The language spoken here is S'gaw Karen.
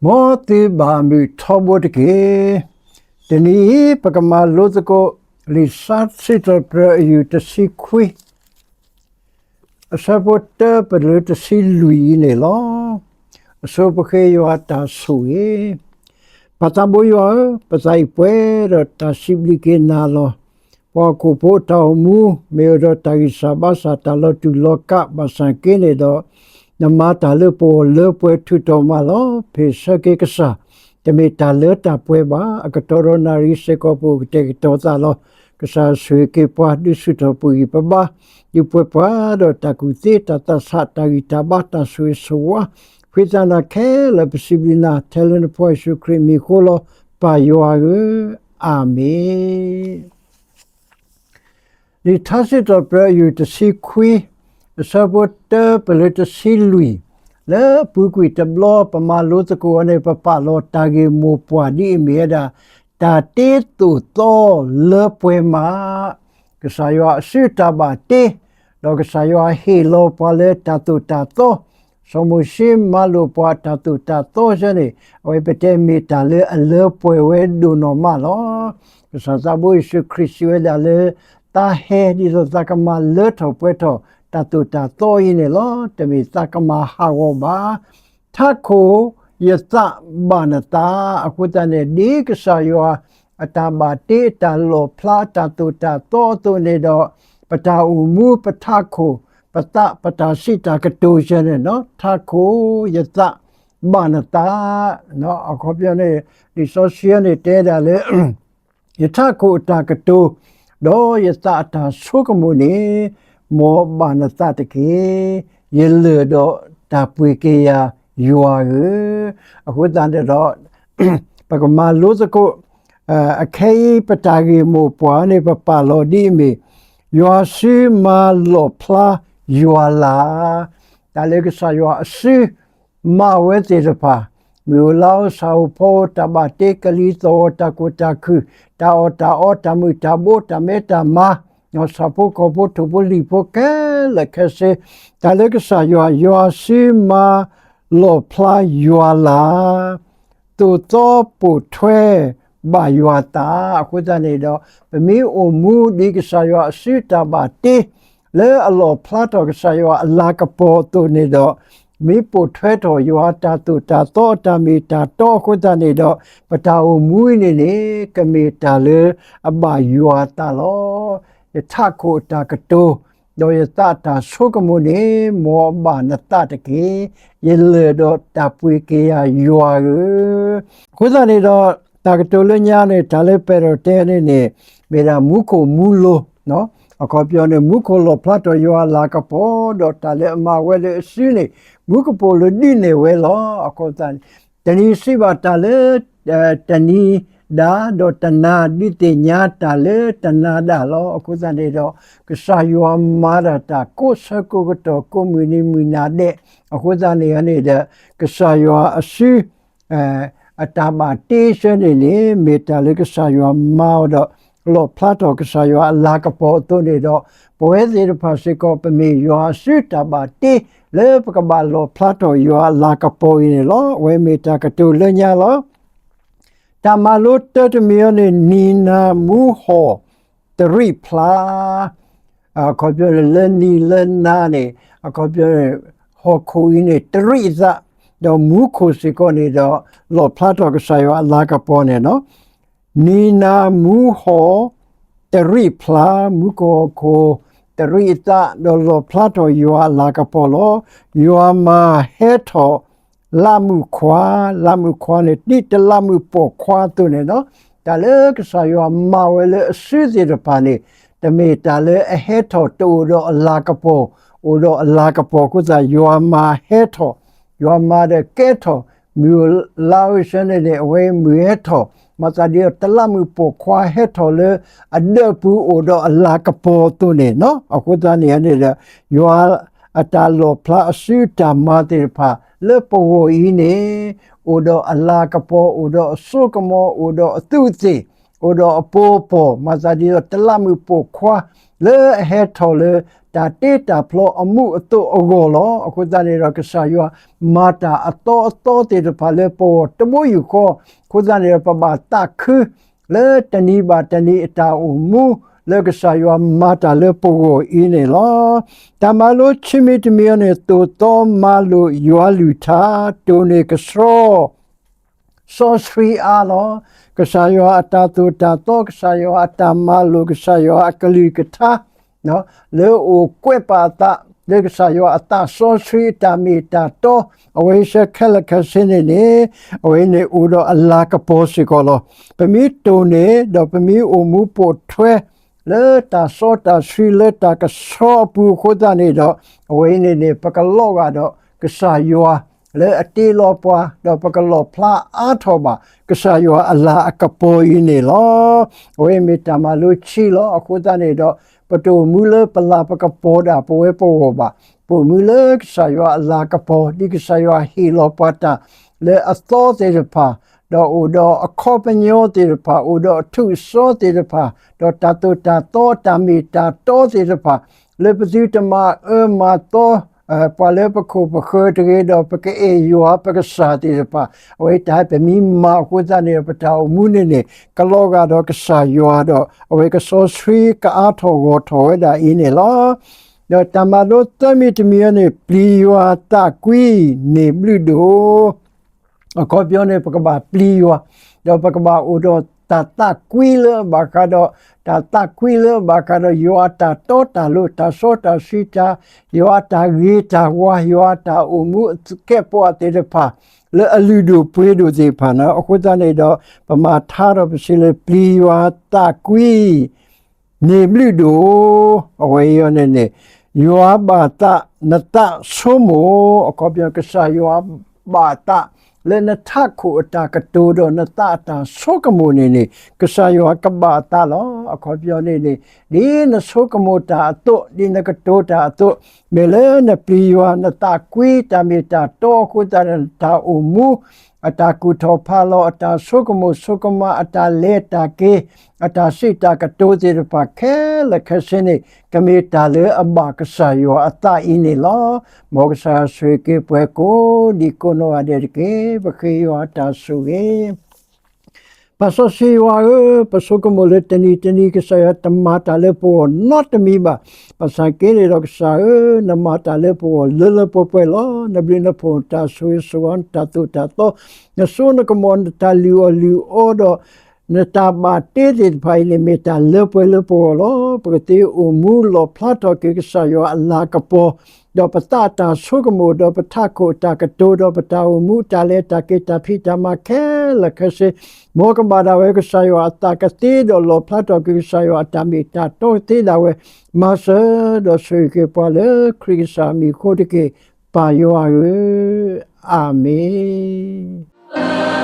မ်သုဘၣ်မုာ်ထီဘိတက့ၢ်. တနံၤအံၤ ပကမၤလိသကိး လံာ်စံးထီၣ်ပတြၢၤအယူၢ်တဆံခွံ အဆၢဖိတၢပလၢတဆံလွံၢ်အံၤန့ၣ်လီၤ. အဆိပဃ့ယွၤတၢ်ဆိၣ်ဂ့ၤ. ပၢ်သးဘိယွၤဧၢ, ပသးအံၤပှဲၤဒီးတၢ်စံးဘျုးက့ၤနၤလီၤ. ပှၤဟီၣ်ခိၣ်ဖိအတၢ်အိၣ်မူ မ့ၢ်အိၣ်ဒီးတၢ်ဂံၢ်စၢ်ဘါစၢ် တၢ်လီၤတူာ်လီၤကာ် ဘၣ်ဆၣ်က့န့ၣ်ဒီး နမၤတၢ်လၢပဂီၢ်လၢပှဲၤထုးထီၣ်မးလီၤ. ဖ့ၣ်ဆၢက့ၤကစၢ်, တမ့ၢ်တၢ်လၢတၢ်ပှဲၤဘၣ်. အကတီၢ်ဒီးနၣ်ရံၣ်စ့ၢ်ကီး ပအိၣ်ကတဲာ်ကတီၤသးလီၤ. ကစၢ်ဆိၣ်ဂ့ၤက့ၤပှၤ ဒုးဆူၣ်ထီၣ်ပဂံၢ်ပဘါ, ဒုးပှဲၤပှၤဒီးတၢ်ကူၣ်သ့ တၢ်သးဆး တၢ်ဂံၢ်တၢ်ဘါ တၢ်ဆိၣ်ဂ့ၤဆိၣ်ဝါ, ဃ့သးနၤခဲလၢာ် ပစံးဘျုးနၤ ထဲလၢနဖိယ့ၣ်ၡူးခရံာ်မံၤအဃိလီၤ. ပၢ်ယွၤဧၢ, အၤမ့ၣ်. လံာ်စံးထီၣ်ပတြၢၤအယူၢ်တဆံခွံ အဆၢဖိတၢပလၢတဆံလွံၢ်, လၢအပူၤကွံာ်တဘျီ ပမၤလိသကိးအီၤန့ၣ် ပပာ်လီၤတၢ်ဂ့ၢ်မိၢ်ပှၢ်ဒ်အမ့ၢ်ဝဲဒၣ် တၢ်တ့သိၣ်သီလၢပှဲၤမး, ကစၢ်ယွၤအစုတၢ်ဘၣ်တ့, ဒီးကစၢ်ယွၤဟ့ၣ်လီၤပှၤလၢတၢ်သိၣ်တၢ်သီ, စီၤမိၤၡ့မၤလိာ်ပှၤတၢ်သိၣ်တၢ်သီဆၢန့ၣ် အဝဲပတဲမ့ၢ်တၢ်လၢအလၢပှဲၤဝဲဒိၣ်နီၢ်မးလီၤ. ကစၢ်သးဘိယ့ၣ်ၡူးခရံာ်စံးဝဲဒၣ်လၢ သးဟဲဒ်သိးသးကမၤလၢထီၣ်ပှဲၤထီၣ်တၢ်သိၣ်တၢ်သီအံၤန့ၣ်လီၤ. တမ့ၢ်သးကမၤဟးဂီၤဘၣ်. ထးခိၣ်ယသးဘၣ်နသး, အဃိသတးန့ၣ် ဒ်ကစၢ်ယွၤအတၢ်ဘၣ်တ့ အတၢ်လီၣ်ဖျါ အတၢ်သိၣ်တၢ်သီအသိးန့ၣ်ဒီး ပတၢ်အိၣ်မူ ပထးခိၣ် ပသး ပတၢ်စံးတၢ်ကတိၤဆၢန့ၣ် ထးခိၣ်ယသးဘၣ်နသး, အခီပညီန့ၣ် လံာ်စီဆှံန့ၣ်တဲဒၣ်လၢ ယထးခိၣ်အတၢ်ကတိၤ ဒီးယသးအတၢ်ဆိကမိၣ်န့ၣ် မ်ဘၣ်နသးတက့ၢ်. ယလၢၢ်ဒီးတၢ်ပှ့ၤက့ၤယၤ ယွၤဧၢ. အဃိသတးန့ၣ်ဒီး ပကမၤလိသကိး အခဲအံၤ ပတၢ်ဂ့ၢ်မိၢ်ပှၢ်န့ၣ် ပပာ်လီၤဒ်အမ့ၢ် ယွၤစုမၤလီၣ်ဖျါယွၤလၤ, တၢ်လၢကစၢ်ယွၤအစု မၤဝဲသ့ၣ်တဖၣ်, မုၢ်ဧိၤလါဧိၤ ဆၣ်ဧိၤဖီဧိၤ တၢ်ဘၣ်တ့ ကလံၤသီၣ်ဧိၤ တၢ်ကူၣ်တၢ်ခုၣ် တၢ်အီၣ်တၢ်အီ တၢ်မုၢ်တၢ်ဘိ တၢ်မဲတၢ်မါ, ဆၣ်ဖိကီၢ်ဖိ ထိၣ်ဖိလံၣ်ဖိခဲလၢာ်ခဲဆ့, တၢ်လၢကစၢ်ယွၤ ယွၤစုမၤလီၣ်ဖျါယွၤလၤ, သိၣ်သီပိာ်ထွဲဘၣ်ယွၤသး, အဃိသတးန့ၣ်ဒီး ပမ့ၢ်အိၣ်မူဒ်ကစၢ်ယွၤအစုတၢ်ဘၣ်တ့ လၢအလီၣ်ဖျါထီၣ်ကစၢ်ယွၤအလၤကပီၤအသိးန့ၣ်ဒီး, မ့ၢ်ပိာ်ထွဲထီၣ်ယွၤအတၢ်သိၣ်တၢ်သီအတၢ်မ့ၢ်တၢ်တီအဃိသတးန့ၣ်ဒီး, ပတၢ်အိၣ်မူအံၤန့ၣ်န့ၣ် ကမ့ၢ်တၢ်လၢအဘၣ်ယွၤအသးလီၤ. ယထးခိၣ်အတၢ်ကတိၤ ဒီးယသးအတၢ်ဆိကမိၣ်န့ၣ် မ်အဘၣ်နသးတက့ၢ်. ယလၢၢ်ဒီးတၢ်ပှ့ၤက့ၤယၤယွၤဧၢ. အဃိသတးန့ၣ်ဒီး တၢ်ကတိၤလၢညါန့ၣ် တၢ်လၢပဲၤထီၣ်တဲန့ၣ်န့ၣ် မ့ၢ်ဒၣ်မူခိၣ်မူလိၤ, အခီပညီန့ၣ် မူခိၣ်လီၣ်ဖျါထီၣ်ယွၤအလၤကပီၤ ဒီးတၢ်လၢအမၤဝဲလၢအစုန့ၣ် မူကပိာ်လိၤဒုးနဲၣ်ဝဲလီၤ. အဃိသတးန့ၣ် တနံၤစံးဘၣ်တၢ်လၢ တနံၤဒါ ဒီးတနၤဒုးသ့ၣ်ညါတၢ်လၢတနၤဒၣ်လီၤ. အဃိသတးန့ၣ်ဒီး ကစၢ်ယွၤမၤတၢ်တၢ်ကိးဆၢကိးကတီၢ် ကိးမုၢ်နံၤမုၢ်နၤဒဲး, အဃိသတးန့ၣ်န့ၣ်ဒီး ကစၢ်ယွၤအစု အတၢ်ဘၣ်တ့ဆၢန့ၣ်န့ၣ် မ့ၢ်တၢ်လၢကစၢ်ယွၤမၤအီၤဒီး လီၣ်ဖျါထီၣ်ကစၢ်ယွၤအလၤကပီၤအသိးန့ၣ်ဒီး ပဝဲသ့ၣ်တဖၣ်စ့ၢ်ကီး ပမ့ၢ်ယွၤအစုတၢ်ဘၣ်တ့ လၢပကဘၣ်လီၣ်ဖျါထီၣ်ယွၤအလၤကပီၤအံၤန့ၣ်လီၤ. အဝဲမ့ၢ်တၢ်ကတိၤလၢညါလီၤ. တၢ်မၤလိတၢတမံၤအံၤန့ၣ် နံၤနၤမူဟီၣ်တရံးဖျါ, အခီပညီန့ၣ် လၢနံၤလၢနၤန့ၣ် အခီပညီန့ၣ် ဟီၣ်ခိၣ်အံၤန့ၣ် တရံးအသး, ဒီးမူခိၣ်စ့ၢ်ကီးန့ၣ်ဒီး လီၣ်ဖျါထီၣ်ကစၢ်ယွၤအလၤကပီၤန့ၣ်လီၤ. နံၤနၤမူဟီၣ်တရံးဖျါ, မူခိၣ်ဟီၣ်ခိၣ်တရံးအသး, ဒီးလီၣ်ဖျါထီၣ်ယွၤအလၤကပီၤလီၤ. ယွၤမၤဟဲထီၣ်လါမုၣ်ခွါ, လါမုၣ်ခွါန့ၣ် ဒ်တလးမုၣ်ပိာ်ခွါအသိးန့ၣ်လီၤ. တၢ်လၢကစၢ်ယွၤမၤဝဲလၢအစုသ့ၣ်တဖၣ်န့ၣ် တမ့ၢ်တၢ်လၢအဟဲထီၣ်တအိၣ်ဒီးအလၤကပီၤ, အိၣ်ဒီးအလၤကပီၤအဃိသတး ယွၤမၤဟဲထီၣ်, ယွၤမၤဒီးကဲထီၣ်, မုၢ်ဧိၤလါဧိၤဆၢန့ၣ်န့ၣ် အဝဲမုၢ်ဟဲထီၣ်, မၤသးဒ်ဒီးတလးမုၣ်ပိာ်ခွါဟဲထီၣ်လၢအဒၢးပူၤအိၣ်ဒီးအလၤကပီၤအသိးန့ၣ်လီၤ. အဃိသတးန့ၣ်န့ၣ်ဒီး ယွၤအတၢ်လီၣ်ဖျါအစုတၢ်မၤသ့ၣ်တဖၣ် လၢပဂီၢ်အံၤန့ၣ် အိၣ်ဒီးအလၤကပီၤ, အိၣ်ဒီးအစိကမီၤ, အိၣ်ဒီးအသူးအသ့ၣ်, အိၣ်ဒီးအပီၤပီၤ, မၤသးဒ်ဒီးတလးမုၣ်ပိာ်ခွါ, လၢအဟဲထီၣ်လၢ တၢ်တ့တၢ်ဖျီအမူးအသိးအဂီၢ်လီၤ. အဃိသတးန့ၣ်ဒီး ကစၢ်ယွၤမၤတၢ်အသီအသီသ့ၣ်တဖၣ်လၢပဂီၢ်တဘိယူၢ်ဃီ, အဃိသတးန့ၣ်ဒီး ပဘၣ်သးခု လၢတနံၤဘၣ်တနံၤအတၢ်အိၣ်မူ လၢကစၢ်ယွၤမၤတၢ်လၢပဂီၢ်အံၤန့ၣ်လီၤ. တၢ်မၤလိခံမံၤတမံၤအံၤန့ၣ် သိၣ်သီမၤလိာ်ယွၤလုၢ်ထါ, တိၢ်န့ၢ်ကဆှီ စီဆှံအါလီၤ. ကစၢ်ယွၤအတၢ်သိၣ်တၢ်သီ, ကစၢ်ယွၤအတၢ်မၤလိာ်, ကစၢ်ယွၤအကလုၢ်ကထါ လၢအအိၣ်ကွဲးပာ်အသး လၢကစၢ်ယွၤအသးစီဆှံအတၢ်မ့ၢ်တၢ်တီ, အဝဲအံၤခဲလၢာ်ခဲဆ့န့ၣ်န့ၣ် အဝဲအံၤန့ၣ်အိၣ်ဒီးအလၤကပီၤစ့ၢ်ကီးလီၤ. ပမ့ၢ်တိၢ်န့ၢ် ဒီးပမ့ၢ်အိၣ်မူပိာ်ထွဲ လၢတၢ်စီတၢ်ဆှံလၢတၢ်ကဆှီအပူၤအဃိသတးန့ၣ်ဒီး အဝဲအံၤန့ၣ်န့ၣ် ပကလီၤဂာ်ဒီးကစၢ်ယွၤ လၢအတ့လီၤပှၤ ဒီးပကလီၣ်ဖျါအါထီၣ်ဘၣ် ကစၢ်ယွၤအလၤအကပီၤအံၤန့ၣ်လီၤ. အဝဲအံၤမ့ၢ်တၢ်မၤလိခံလီၤ. အဃိသတးန့ၣ်ဒီး ပတအိၣ်မူလၢပလၤပကပီၤဒၣ်ပဝဲပဂီၢ်ဘၣ်. ပအိၣ်မူလၢကစၢ်ယွၤအလၤကပီၤ ဒ်ကစၢ်ယွၤဟ့ၣ်လီၤပှၤတၢ် လၢအသီသ့ၣ်တဖၣ် ဒီးအိၣ်ဒီးအခီပညီသ့ၣ်တဖၣ် အိၣ်ဒီးအထူးအစီသ့ၣ်တဖၣ် ဒီးတၢ်သိၣ်တၢ်သီတၢ်မ့ၢ်တၢ်တီသ့ၣ်တဖၣ် လၢပသုတမၤအၢမၤသီ ပှၤလၢပခိၣ်ပဃၢၤတဂ့ၤ ဒီးပကအဲၣ်ယွၤပကစၢ်သ့ၣ်တဖၣ် အဝဲတၢ်ပမ့ၢ်မၤအဃိသတးန့ၣ်ဒီး ပတၢ်အိၣ်မူန့ၣ်န့ၣ် ကလီၤဂာ်ဒီးကစၢ်ယွၤဒီး အဝဲကစီဆှံကအါထီၣ်ဂီၢ်ထီၣ်ဝဲဒၣ်အံၤန့ၣ်လီၤ. ဒီးတၢ်မၤလိသၢမံၤတမံၤအံၤန့ၣ် ပျံၤယွၤသးကွံ န့ၢ်ဘျုးဒိၣ် အခီပညီန့ၣ် ပကဘၣ်ပျံၤယွၤ ဒီးပကဘၣ်အိၣ်ဒီးတၢ်သးကွံလၢအဘၣ်ဃးဒီး တၢ်သးကွံလၢအဘၣ်ဃးဒီး ယွၤအတၢ်တီတၢ်လိၤ တၢ်စီတၢ်ဆှံ တၢ် ယွၤအတၢ်ဂ့ၤတၢ်ဝါ ယွၤအတၢ်အိၣ်မူအကဲပှၤသ့ၣ်တဖၣ် လၢအလုၢ်ဒိၣ်ပှ့ၤဒိၣ်သ့ၣ်တဖၣ်န့ၣ် အဃိသတးန့ၣ်ဒီး ပမၤထါဒီးပစံးလၢ ပျံၤယွၤသးကွံ န့ၢ်ဘျုးဒိၣ် အဝဲအံၤန့ၣ်န့ၣ် ယွၤဘၣ်သး နသးဆိကမိၣ် အခီပညီ ကစၢ်ယွၤဘၣ်သး လၢနထးခိၣ်အတၢ်ကတိၤဒီး နသးအတၢ်ဆိကမိၣ်န့ၣ်န့ၣ် ကစၢ်ယွၤကဘၣ်သးလီၤ. အခီပညီန့ၣ်န့ၣ် ဒ်နဆိကမိၣ်တၢ်အသိး ဒ်နကတိၤတၢ်အသိး မ့ၢ်လၢနပျံၤယွၤ နသးကွံတၢ်မ့ၢ်တၢ်တီအဃိသတးန့ၣ် တၢ်အိၣ်မူ အတၢ်ကူၣ်ထီၣ်ဖးလီၤ အတၢ်ဆိကမိၣ်ဆိကမး အတၢ်လဲၤတၢ်က့ၤ အတၢ်စံးတၢ်ကတိၤသ့ၣ်တဖၣ်ခဲလၢာ်ခဲဆ့န့ၣ် ကမ့ၢ်တၢ်လၢအဘၣ်ကစၢ်ယွၤအသးအံၤန့ၣ်လီၤ. မ်ကစၢ်ယွၤဆိၣ်ဂ့ၤက့ၤပှၤကိးဒံကိးနီၢ်ဂၤဒဲးတက့ၢ်. ပဃ့ယွၤအတၢ်ဆိၣ်ဂ့ၤ ပၢ်စီဆှံယွၤဧၢ, ပဆိကမိၣ်လၢတနံၤတနံၤ ကစၢ်ယွၤတမၤတၢ်လၢပဂီၢ်နီတမံၤဘၣ်. ဘၣ်ဆၣ်က့န့ၣ်ဒီးကစၢ်ဧၢ, နမၤတၢ်လၢပဂီၢ်လၢလၢပှဲၤပှဲၤလီၤ. နဘျုးနဖှိၣ် နတၢ်ဆိၣ်ဂ့ၤဆိၣ်ဝါ နတၢ်သိၣ်တၢ်သီ နစိနကမီၤ နတၢ်လုၢ်အီၣ်လုၢ်အီဒီး နတၢ်ဘၣ်တ့သ့ၣ်တဖၣ်အံၤန့ၣ် မ့ၢ်တၢ်လၢပှဲၤလၢပဂီၢ်လီၤ. ပကသ့အိၣ်မူလီၣ်ဖျါထီၣ်က့ၤကစၢ်ယွၤအလၤကပီၤ ဒီးပသးအတၢ်ဆိကမိၣ် ဒီးပထးခိၣ်အတၢ်ကတိၤ ဒီးပတၢ်အိၣ်မူ တၢ်လဲၤတၢ်က့ၤ တၢ်ဖံးတၢ်မၤခဲလၢာ်ခဲဆ့ မ်ကဘၣ်ဒၣ်ဝဲကစၢ်ယွၤအသးကသ့ ဒီးလီၣ်ဖျါထီၣ်က့ၤကစၢ်ယွၤအတၢ်မ့ၢ်တၢ်တီကသ့ဒၣ်ဝဲ မၤစၢၤဒီးဆိၣ်ဂ့ၤက့ၤပှၤလၢခရံာ်ကစၢ်အမံၤအဃိတက့ၢ်. ပၢ်ယွၤဧၢ, အၤမ့ၣ်.